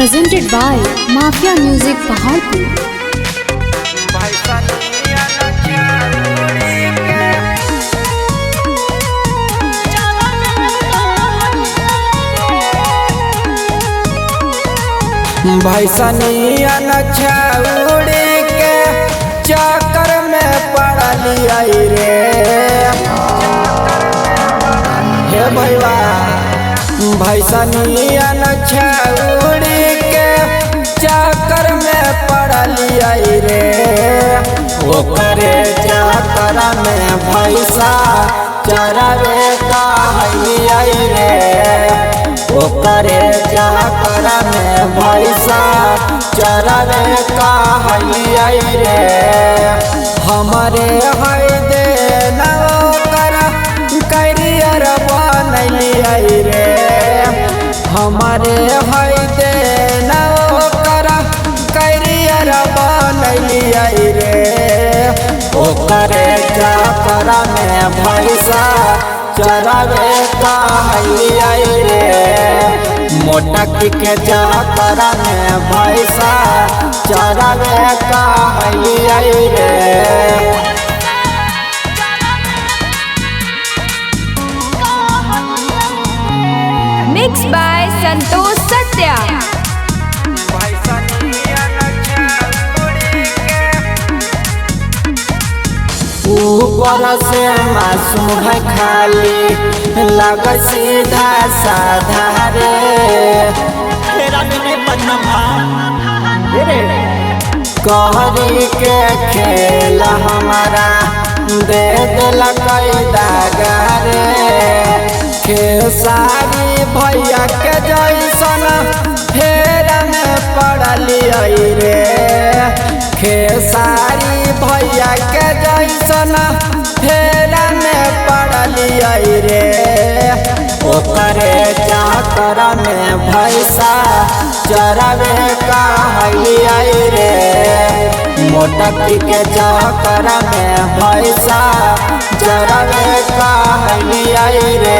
Presented by Mafia Music Paharpur. भैसनिया छौड़ी के चक्कर में पड़लियै रे। हे भैया, भैसनिया छौड़ी के चक्कर में पड़लियै रे। ओकरे चक्कर में भैसा चरावे कहलियै रे। ओकरे चक्कर में भैसा चरावे कहलियै रे। हमरे है देना ओकर कैरियर बनलियै रे। हमरे है देना ओकर कैरियर बनलियै रे। ओकरे चक्कर में भैसा चरावे कहलियै रे। मोटक के चक्कर में भैसा चरावे कहलियै रे। Mixed by Santosh Satya. ऊपर से मासूम है खाली लग सीधा साधा रे। कहरी के खेल हमारा दे दिलक दागा रे। खेसारी भैया के जैसन फेर में पड़लियै रे। खेसारी भैया के जैसन फेर में पड़लियै रे। ओकरे चक्कर में भैसा चरावे कहलियै रे। मोटक के चक्कर में भैसा चरावे कहलियै रे।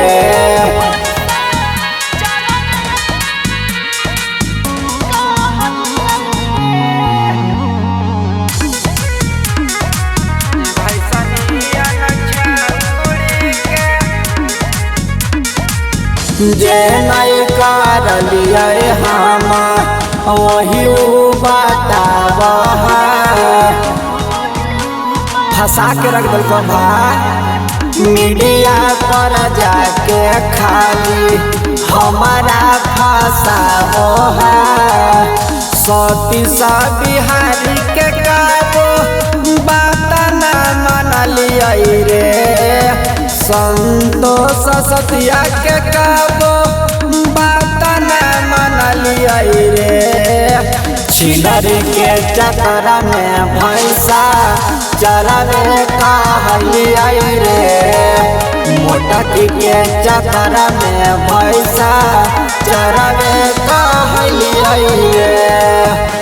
जे नहीं करलियै हम वही बताब। फंसा के रख दिलको भाई। मीडिया पर जाके खाली हमारा फंसाबो है। सती सा बिहारी के काबो बात न मनलियै रे। संतोष सतिया के काबो बात न मनलियै रे। छिनर के चक्कर में भैसा चरावे कहलियै रे। मोटक के चक्कर में भैसा चरावे कहलियै रे।